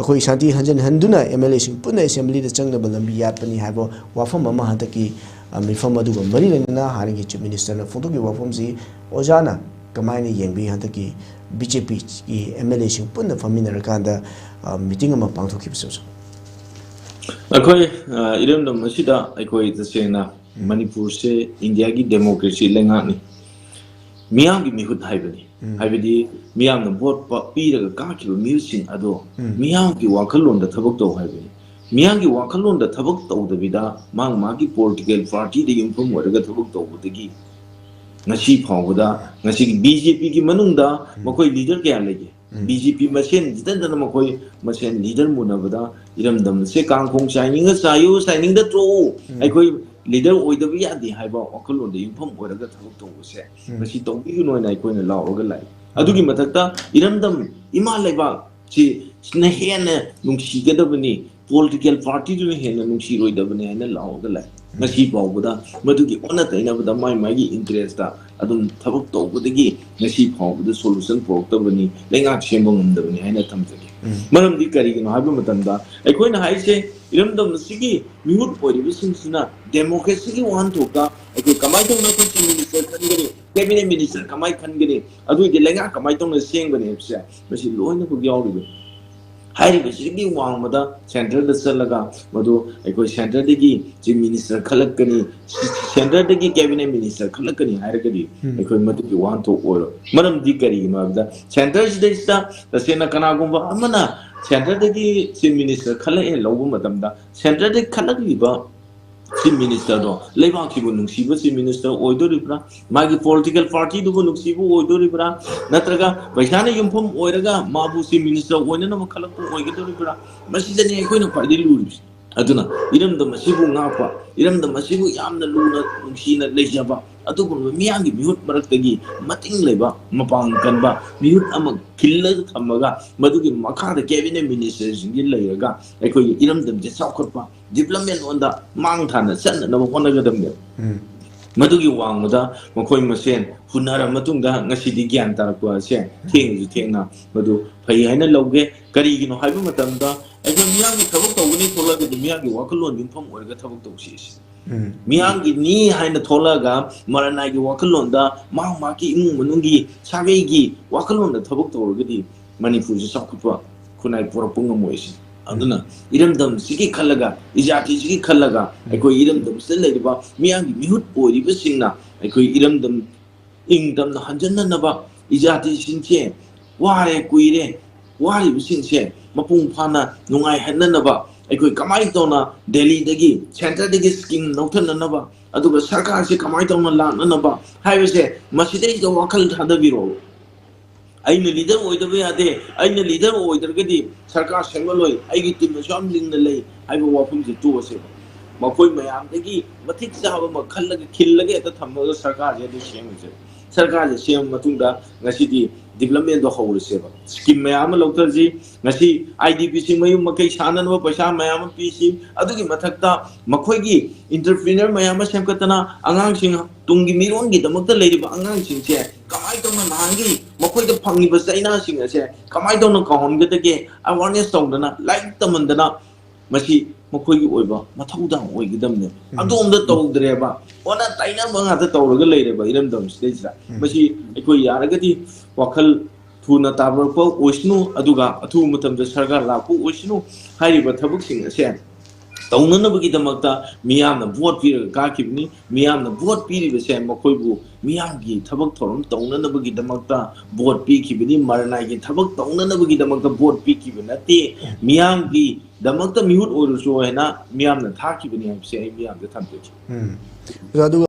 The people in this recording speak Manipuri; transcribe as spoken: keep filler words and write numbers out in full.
ꯑꯩꯈꯣꯏ ꯁꯥꯟꯇꯤ ꯍꯟꯖꯤꯟꯍꯟꯗꯨꯅ ꯑꯦꯝ ꯑꯦꯜ ꯑꯦꯁꯤꯡ ꯄꯨꯟꯅ ꯑꯦꯁꯦꯝꯕ꯭ꯂꯤꯗ ꯆꯪꯅꯕ ꯂꯝꯕꯤ ꯌꯥꯠꯄꯅꯤ ꯍꯥꯏꯕ ꯋꯥꯐꯝ ꯑꯃ ꯍꯟꯗꯛꯀꯤ, ꯑ, ꯃꯤꯐꯝ ꯑꯗꯨꯒ ꯃꯔꯤ ꯂꯩꯅꯅ ꯍꯥꯟꯅꯒꯤ ꯆꯤꯐ ꯃꯤꯅꯤꯁꯇꯔꯅ ꯐꯣꯡꯗꯣꯛꯈꯤꯕ ꯋꯥꯐꯝꯁꯤ ꯑꯣꯖꯥꯅ ꯀꯃꯥꯏꯅ ꯌꯦꯡꯕꯤ? ꯍꯟꯗꯛꯀꯤ ꯕꯤ ꯖꯦ ꯄꯤꯒꯤ ꯑꯦꯝ ꯑꯦꯜ ꯑꯦꯁꯤꯡ ꯄꯨꯟꯅ ꯐꯝꯃꯤꯟꯅꯔꯀꯥꯟꯗ, ꯑ, ꯃꯤꯇꯤꯡ ꯑꯃ ꯄꯥꯡꯊꯣꯛꯈꯤꯕꯁꯨ꯫ ꯑꯩꯈꯣꯏ, ꯑ, ꯏꯔꯝꯗꯝ ꯑꯁꯤꯗ ꯑꯩꯈꯣꯏ ꯇꯁꯦꯡꯅ ꯎꯝ꯫ ꯃꯅꯤꯄꯨꯔꯁꯦ ꯏꯟꯗꯤꯌꯥꯒꯤ ꯗꯦꯃꯣꯀ꯭ꯔꯦꯁꯤ ꯂꯩꯉꯥꯛꯅꯤ꯫ ꯃꯤꯌꯥꯝꯒꯤ ꯃꯤꯍꯨꯠ ꯍꯥꯏꯕꯅꯤ꯫ ꯎꯝ꯫ ꯍꯥꯏꯕꯗꯤ ꯃꯤꯌꯥꯝꯅ ꯚꯣꯠ ꯄ-, ꯄꯤꯔꯒ ꯀꯥꯈꯤꯕ ꯃꯤꯍꯨꯠꯁꯤꯡ ꯑꯗꯣ ꯎꯝ꯫ ꯃꯤꯌꯥꯝꯒꯤ ꯋꯥꯈꯜꯂꯣꯟꯗ ꯊꯕꯛ ꯇꯧ ꯍꯥꯏꯕꯅꯤ꯫ ꯃꯤꯌꯥꯝꯒꯤ ꯋꯥꯈꯜꯂꯣꯟꯗ ꯊꯕꯛ ꯇꯧꯗꯕꯤꯗ ꯃꯥꯒꯤ ꯃꯥꯒꯤ ꯄꯣꯂꯤꯇꯤꯀꯦꯜ ꯄꯥꯔꯇꯤꯗ ꯌꯨꯝꯐꯝ ꯑꯣꯏꯔꯒ ꯊꯕꯛ ꯇꯧꯕꯗꯒꯤ ꯉꯁꯤ ꯐꯥꯎꯕꯗ ꯉꯁꯤꯒꯤ ꯕꯤ ꯖꯦ ꯄꯤꯒꯤ ꯃꯅꯨꯡꯗ ꯎꯝ꯫ ꯃꯈꯣꯏ ꯂꯤꯗꯔ ꯀꯌꯥ ꯂꯩꯒꯦ? ꯎꯝ꯫ ꯕꯤ ꯖꯦ ꯄꯤ ꯃꯁꯦꯟ ꯈꯤꯇꯪꯗꯅ ꯃꯈꯣꯏ ꯃꯁꯦꯟ ꯂꯤꯗꯔ ꯃꯨꯟꯅꯕꯗ ꯏꯔꯝꯗꯝꯁꯦ ꯀꯥꯡꯈꯣꯡ ꯆꯥꯏꯅꯤꯡꯉ ꯆꯥꯏꯌꯨ, ꯆꯥꯏꯅꯤꯡꯗ ꯇꯣꯛꯎ꯫ ꯎꯝ꯫ ꯑꯩꯈꯣꯏ ꯂꯤꯗꯔ ꯑꯣꯏꯗꯕ ꯌꯥꯗꯦ ꯍꯥꯏꯕ ꯋꯥꯈꯜꯂꯣꯟꯗ ꯌꯨꯝꯐꯝ ꯑꯣꯏꯔꯒ ꯊꯕꯛ ꯇꯧꯕꯁꯦ ꯎꯝ꯫ ꯃꯁꯤ ꯇꯧꯕꯤꯒꯅꯨ ꯍꯥꯏꯅ ꯑꯩꯈꯣꯏꯅ ꯂꯥꯎꯔꯒ ꯂꯥꯛꯏ꯫ ꯎꯝ꯫ ꯑꯗꯨꯒꯤ ꯃꯊꯛꯇ ꯏꯔꯝꯗꯝ ꯏꯃꯥ ꯂꯩꯕꯥꯛꯁꯤꯅ ꯍꯦꯟꯅ ꯅꯨꯡꯁꯤꯒꯗꯕꯅꯤ, ꯄꯣꯂꯤꯇꯤꯀꯦꯜ ꯄꯥꯔꯇꯤꯗꯨꯅ ꯍꯦꯟꯅ ꯅꯨꯡꯁꯤꯔꯣꯏꯗꯕꯅꯤ ꯍꯥꯏꯅ ꯂꯥꯎꯔꯒ ꯂꯥꯛꯏ꯫ ꯎꯝ꯫ ꯉꯁꯤ ꯐꯥꯎꯕꯗ ꯃꯗꯨꯒꯤ ꯑꯣꯟꯅ ꯇꯩꯅꯕꯗ ꯃꯥꯏ ꯃꯥꯏꯒꯤ ꯏꯟꯇꯔꯦꯁꯇ ꯑꯗꯨꯝ ꯊꯕꯛ ꯇꯧꯕꯗꯒꯤ ꯉꯁꯤ ꯐꯥꯎꯕꯗ ꯁꯣꯂꯨꯁꯟ ꯄꯨꯔꯛꯇꯕꯅꯤ, ꯂꯩꯉꯥꯛ ꯁꯦꯝꯕ ꯉꯝꯗꯕꯅꯤ ꯍꯥꯏꯅ ꯊꯝꯖꯒꯦ꯫ ꯎꯝ꯫ ꯃꯔꯝꯗꯤ ꯀꯔꯤꯒꯤꯅꯣ ꯍꯥꯏꯕ ꯃꯇꯝꯗ ꯑꯩꯈꯣꯏꯅ ꯍꯥꯏꯁꯦ ꯏꯔꯝꯗꯝ ꯑꯁꯤꯒꯤ ꯃꯤꯍꯨꯠ ꯑꯣꯏꯔꯤꯕꯁꯤꯡꯁꯤꯅ ꯗꯦꯃꯣꯀ꯭ꯔꯦꯁꯤꯒꯤ ꯋꯥꯍꯟꯊꯣꯛꯇ ꯑꯩꯈꯣꯏ ꯀꯃꯥꯏꯅ ꯇꯧꯅ ꯑꯩꯈꯣꯏ ꯆꯤꯐ ꯃꯤꯅꯤꯁꯇꯔ ꯈꯟꯒꯅꯤ, ꯀꯦꯕꯤꯅꯦꯠ ꯃꯤꯅꯤꯁꯇꯔ ꯀꯃꯥꯏꯅ ꯈꯟꯒꯅꯤ, ꯑꯗꯨ ꯑꯣꯏꯗꯤ ꯂꯩꯉꯥꯛ ꯀꯃꯥꯏꯅ ꯇꯧꯅ ꯁꯦꯝꯒꯅꯤ ꯍꯥꯏꯕꯁꯦ ꯃꯁꯤ ꯂꯣꯏꯅꯃꯛ ꯌꯥꯎꯔꯤꯕꯅꯤ꯫ ꯍꯥꯏꯔꯤꯕꯁꯤꯗꯒꯤ ꯋꯥꯡꯃꯗ ꯁꯦꯟꯇꯔꯗ ꯆꯠꯂꯒ ꯃꯗꯨ ꯑꯩꯈꯣꯏ ꯁꯦꯟꯇꯔꯗꯒꯤ ꯆꯤꯐ ꯃꯤꯅꯤꯁꯇꯔ ꯈꯜꯂꯛꯀꯅꯤ, ꯁꯦꯟꯇꯔꯗꯒꯤ ꯀꯦꯕꯤꯅꯦꯠ ꯃꯤꯅꯤꯁꯇꯔ ꯈꯜꯂꯛꯀꯅꯤ ꯍꯥꯏꯔꯒꯗꯤ ꯎꯝ꯫ ꯑꯩꯈꯣꯏ ꯃꯗꯨꯒꯤ ꯋꯥꯍꯟꯊꯣꯛ ꯑꯣꯏꯔꯣꯏ꯫ ꯃꯔꯝꯗꯤ ꯀꯔꯤꯒꯤꯅꯣ ꯍꯥꯏꯕꯗ ꯁꯦꯟꯇꯔꯁꯤꯗꯩꯁꯤꯗ ꯇꯁꯦꯡꯅ ꯀꯅꯥꯒꯨꯝꯕ ꯑꯃꯅ ꯁꯦꯟꯇꯔꯗꯒꯤ ꯆꯤꯐ ꯃꯤꯅꯤꯁꯇꯔ ꯈꯜꯂꯛꯑꯦ ꯂꯧꯕ ꯃꯇꯝꯗ ꯁꯦꯟꯇꯔꯗꯒꯤ ꯈꯜꯂꯛꯂꯤꯕ ꯆꯤꯐ ꯃꯤꯅꯤꯁꯇꯔꯗꯣ ꯂꯩꯕꯥꯛꯁꯤꯕꯨ ꯅꯨꯡꯁꯤꯕ ꯆꯤꯐ ꯃꯤꯅꯤꯁꯇꯔ ꯑꯣꯏꯗꯣꯔꯤꯕ꯭ꯔꯥ? ꯃꯥꯒꯤ ꯄꯣꯂꯤꯇꯤꯀꯦꯜ ꯄꯥꯔꯇꯤꯗꯨꯕꯨ ꯅꯨꯡꯁꯤꯕ ꯑꯣꯏꯗꯣꯔꯤꯕ꯭ꯔꯥ? ꯅꯠꯇ꯭ꯔꯒ ꯄꯩꯁꯥꯅ ꯌꯨꯝꯐꯝ ꯑꯣꯏꯔꯒ ꯃꯥꯕꯨ ꯆꯤꯐ ꯃꯤꯅꯤꯁꯇꯔ ꯑꯣꯏꯅꯅꯕ ꯈꯜꯂꯛꯄ ꯑꯣꯏꯒꯗꯧꯔꯤꯕ꯭ꯔꯥ? ꯃꯁꯤꯗꯅꯤ ꯑꯩꯈꯣꯏꯅ ꯈ꯭ꯋꯥꯏꯗꯒꯤ ꯂꯨꯔꯤꯕꯁꯤ꯫ ꯑꯗꯨꯅ ꯏꯔꯝꯗꯝ ꯑꯁꯤꯕꯨ ꯉꯥꯛꯄ, ꯏꯔꯝꯗꯝ ꯑꯁꯤꯕꯨ ꯌꯥꯝꯅ ꯂꯨꯅ ꯅꯨꯡꯁꯤꯅ ꯂꯩꯖꯕ ꯑꯗꯨꯒꯨꯝꯂꯕ ꯃꯤꯌꯥꯝꯒꯤ ꯃꯤꯍꯨꯠ ꯃꯔꯛꯇꯒꯤ ꯃꯇꯤꯡ ꯂꯩꯕ, ꯃꯄꯥꯡ ꯀꯟꯕ ꯃꯤꯍꯨꯠ ꯑꯃ ꯈꯤꯜꯂꯒ ꯊꯝꯃꯒ ꯃꯗꯨꯒꯤ ꯃꯈꯥꯗ ꯀꯦꯕꯤꯅꯦꯠ ꯃꯤꯅꯤꯁꯇꯔꯁꯤꯡꯁꯤ ꯂꯩꯔꯒ ꯑꯩꯈꯣꯏꯒꯤ ꯏꯔꯝꯗꯝꯁꯦ ꯆꯥꯎꯈꯠꯄ, ꯗꯤꯕ꯭ꯂꯞꯃꯦꯟ ꯂꯣꯟꯗ ꯃꯥꯡ ꯊꯥꯅ ꯆꯠꯅꯅꯕ ꯍꯣꯠꯅꯒꯗꯕꯅꯦꯕ꯫ ꯎꯝ꯫ ꯃꯗꯨꯒꯤ ꯋꯥꯡꯃꯗ ꯃꯈꯣꯏ ꯃꯁꯦꯟ ꯍꯨꯟꯅꯔ ꯃꯇꯨꯡꯗ ꯉꯁꯤꯗꯤ ꯒ꯭ꯌꯥꯟ ꯇꯥꯔꯛꯄ ꯑꯁꯦ ꯊꯦꯡꯅꯁꯨ ꯊꯦꯡꯅ ꯃꯗꯨ ꯐꯩ ꯍꯥꯏꯅ ꯂꯧꯒꯦ꯫ ꯀꯔꯤꯒꯤꯅꯣ ꯍꯥꯏꯕ ꯃꯇꯝꯗ ꯑꯩꯈꯣꯏ ꯃꯤꯌꯥꯝꯒꯤ ꯊꯕꯛ ꯇꯧꯒꯅꯤ ꯊꯣꯛꯂꯛꯑꯒꯗꯤ ꯃꯤꯌꯥꯝꯒꯤ ꯋꯥꯈꯜꯂꯣꯟ ꯌꯨꯝꯐꯝ ꯑꯣꯏꯔꯒ ꯊꯕꯛ ꯇꯧꯁꯤ ꯑꯁꯤ꯫ ꯎꯝ꯫ ꯃꯤꯌꯥꯝꯒꯤꯅꯤ ꯍꯥꯏꯅ ꯊꯣꯛꯂꯛꯑꯒ ꯃꯔꯅꯥꯏꯒꯤ ꯋꯥꯈꯜꯂꯣꯟꯗ ꯃꯥ ꯃꯥꯒꯤ ꯏꯃꯨꯡ ꯃꯅꯨꯡꯒꯤ ꯁꯥꯒꯩꯒꯤ ꯋꯥꯈꯜꯂꯣꯟꯗ ꯊꯕꯛ ꯇꯧꯔꯒꯗꯤ ꯃꯅꯤꯄꯨꯔꯁꯤ ꯆꯥꯎꯈꯠꯄ ꯈꯨꯟꯅꯥꯏ ꯄꯨꯔꯛꯄ ꯉꯝꯃꯣꯏꯁꯤ꯫ ꯑꯗꯨꯅ ꯏꯔꯝꯗꯝꯁꯤꯒꯤ ꯈꯜꯂꯒ, ꯏꯖꯥꯇꯤꯁꯤꯒꯤ ꯈꯜꯂꯒ ꯑꯩꯈꯣꯏ ꯏꯔꯝꯗꯝꯁꯤꯗ ꯂꯩꯔꯤꯕ ꯃꯤꯌꯥꯝꯒꯤ ꯃꯤꯍꯨꯠ ꯑꯣꯏꯔꯤꯕꯁꯤꯡꯅ ꯑꯩꯈꯣꯏ ꯏꯔꯝꯗꯝ ꯏꯪ ꯇꯝꯅ ꯍꯟꯖꯟꯅꯅꯕ, ꯏꯖꯥꯇꯤꯁꯤꯡꯁꯦ ꯋꯥꯔꯦ ꯀꯨꯏꯔꯦ, ꯋꯥꯔꯤꯕꯁꯤꯡꯁꯦ ꯃꯄꯨꯡ ꯐꯥꯅ ꯅꯨꯡꯉꯥꯏꯍꯟꯅꯅꯕ ꯑꯩꯈꯣꯏ ꯀꯃꯥꯏꯅ ꯇꯧꯅ ꯗꯦꯜꯂꯤꯗꯒꯤ, ꯁꯦꯟꯇꯔꯗꯒꯤ ꯁ꯭ꯀꯤꯝ ꯂꯧꯊꯅꯅꯕ, ꯑꯗꯨꯒ ꯁꯔꯀꯥꯔꯁꯦ ꯀꯃꯥꯏꯅ ꯇꯧꯅ ꯂꯥꯛꯅꯅꯕ ꯍꯥꯏꯕꯁꯦ ꯃꯁꯤꯗꯩꯁꯤꯗ ꯋꯥꯈꯜ ꯊꯥꯗꯕꯤꯔꯛꯑꯣ꯫ ꯑꯩꯅ ꯂꯤꯗꯔ ꯑꯣꯏꯗꯕ ꯌꯥꯗꯦ, ꯑꯩꯅ ꯂꯤꯗꯔ ꯑꯣꯏꯗ꯭ꯔꯒꯗꯤ ꯁꯔꯀꯥꯔ ꯁꯦꯝꯒꯠꯂꯣꯏ, ꯑꯩꯒꯤ ꯇꯤꯝ ꯑꯁꯨꯛ ꯌꯥꯝ ꯂꯤꯡꯅ ꯂꯩ ꯍꯥꯏꯕ ꯋꯥꯐꯝꯁꯦ ꯇꯣꯛꯑꯁꯦꯕ꯫ ꯃꯈꯣꯏ ꯃꯌꯥꯝꯗꯒꯤ ꯃꯇꯤꯛ ꯆꯥꯕ ꯑꯃ ꯈꯜꯂꯒ, ꯈꯤꯜꯂꯒ ꯍꯦꯛꯇ ꯊꯝꯃꯒ ꯁꯔꯀꯥꯔꯁꯦ ꯑꯗꯨ ꯁꯦꯝꯃꯁꯦꯕ꯫ ꯁꯔꯀꯥꯔꯁꯦ ꯁꯦꯝꯃ ꯃꯇꯨꯡꯗ ꯉꯁꯤꯗꯤ ꯗꯤꯕ꯭ꯂꯞꯃꯦꯟꯗꯣ ꯍꯧꯔꯁꯦꯕ꯫ ꯁ꯭ꯀꯤꯝ ꯃꯌꯥꯝ ꯑꯃ ꯂꯧꯊꯔꯁꯤ꯫ ꯉꯁꯤ ꯑꯥꯏ ꯗꯤ ꯄꯤ ꯁꯤ ꯃꯌꯨꯝ ꯃꯀꯩ ꯁꯥꯅꯅꯕ ꯄꯩꯁꯥ ꯃꯌꯥꯝ ꯑꯃ ꯄꯤꯁꯤ꯫ ꯑꯗꯨꯒꯤ ꯃꯊꯛꯇ ꯃꯈꯣꯏꯒꯤ ꯏꯟꯇꯔꯄ꯭ꯔꯤꯅꯔ ꯃꯌꯥꯝ ꯑꯃ ꯁꯦꯝꯒꯠꯇꯅ ꯑꯉꯥꯡꯁꯤꯡ, ꯇꯨꯡꯒꯤ ꯃꯤꯔꯣꯟꯒꯤꯗꯃꯛꯇ ꯂꯩꯔꯤꯕ ꯑꯉꯥꯡꯁꯤꯡꯁꯦ ꯀꯃꯥꯏꯅ ꯇꯧꯅ ꯅꯍꯥꯟꯒꯤ ꯃꯈꯣꯏꯗ ꯐꯪꯉꯤꯕ ꯆꯩꯅꯥꯁꯤꯡ ꯑꯁꯦ ꯀꯃꯥꯏꯅ ꯇꯧꯅ ꯀꯥꯎꯍꯟꯒꯗꯒꯦ, ꯑꯦꯋꯥꯔꯅꯦꯁ ꯇꯧꯗꯅ, ꯂꯥꯏꯔꯤꯛ ꯇꯝꯍꯟꯗꯅ, ꯃꯁꯤ ꯃꯈꯣꯏꯒꯤ ꯑꯣꯏꯕ ꯃꯊꯧꯗꯥꯡ ꯑꯣꯏꯒꯗꯕꯅꯦ꯫ ꯎꯝ꯫ ꯑꯗꯣꯝꯗ ꯇꯧꯗ꯭ꯔꯦꯕ, ꯑꯣꯟꯅ ꯇꯩꯅꯕ ꯉꯥꯛꯇ ꯇꯧꯔꯒ ꯂꯩꯔꯦꯕ ꯏꯔꯝꯗꯝꯁꯤꯗꯩꯁꯤꯗ꯫ ꯎꯝ꯫ ꯃꯁꯤ ꯑꯩꯈꯣꯏ ꯌꯥꯔꯒꯗꯤ ꯋꯥꯈꯜ ꯊꯨꯅ ꯇꯥꯕꯔꯛꯄ ꯑꯣꯏꯁꯅꯨ, ꯑꯗꯨꯒ ꯑꯊꯨꯕ ꯃꯇꯝꯗ ꯁꯔꯀꯥꯔ ꯂꯥꯛꯄ ꯑꯣꯏꯁꯅꯨ꯫ ꯍꯥꯏꯔꯤꯕ ꯊꯕꯛꯁꯤꯡ ꯑꯁꯦ ꯇꯧꯅꯅꯕꯒꯤꯗꯃꯛꯇ ꯃꯤꯌꯥꯝꯅ ꯚꯣꯠ ꯄꯤꯔꯒ ꯀꯥꯈꯤꯕꯅꯤ꯫ ꯃꯤꯌꯥꯝꯅ ꯚꯣꯠ ꯄꯤꯔꯤꯕꯁꯦ ꯃꯈꯣꯏꯕꯨ ꯃꯤꯌꯥꯝꯒꯤ ꯊꯕꯛ ꯊꯧꯔꯝ ꯇꯧꯅꯅꯕꯒꯤꯗꯃꯛꯇ ꯚꯣꯠ ꯄꯤꯈꯤꯕꯅꯤ, ꯃꯔꯅꯥꯏꯒꯤ ꯊꯕꯛ ꯇꯧꯅꯅꯕꯒꯤꯗꯃꯛꯇ ꯚꯣꯠ ꯄꯤꯈꯤꯕ ꯅꯠꯇꯦ꯫ ꯃꯤꯌꯥꯝꯒꯤꯗꯃꯛꯇ ꯃꯤꯍꯨꯠ ꯑꯣꯏꯔꯨꯁꯨ ꯍꯥꯏꯅ ꯃꯤꯌꯥꯝꯅ ꯊꯥꯈꯤꯕꯅꯤ ꯍꯥꯏꯕꯁꯦ ꯑꯩ ꯃꯤꯌꯥꯝꯗ ꯊꯝꯖꯒꯦ꯫ ꯎꯝ꯫ ꯑꯣꯖꯥ, ꯑꯗꯨꯒ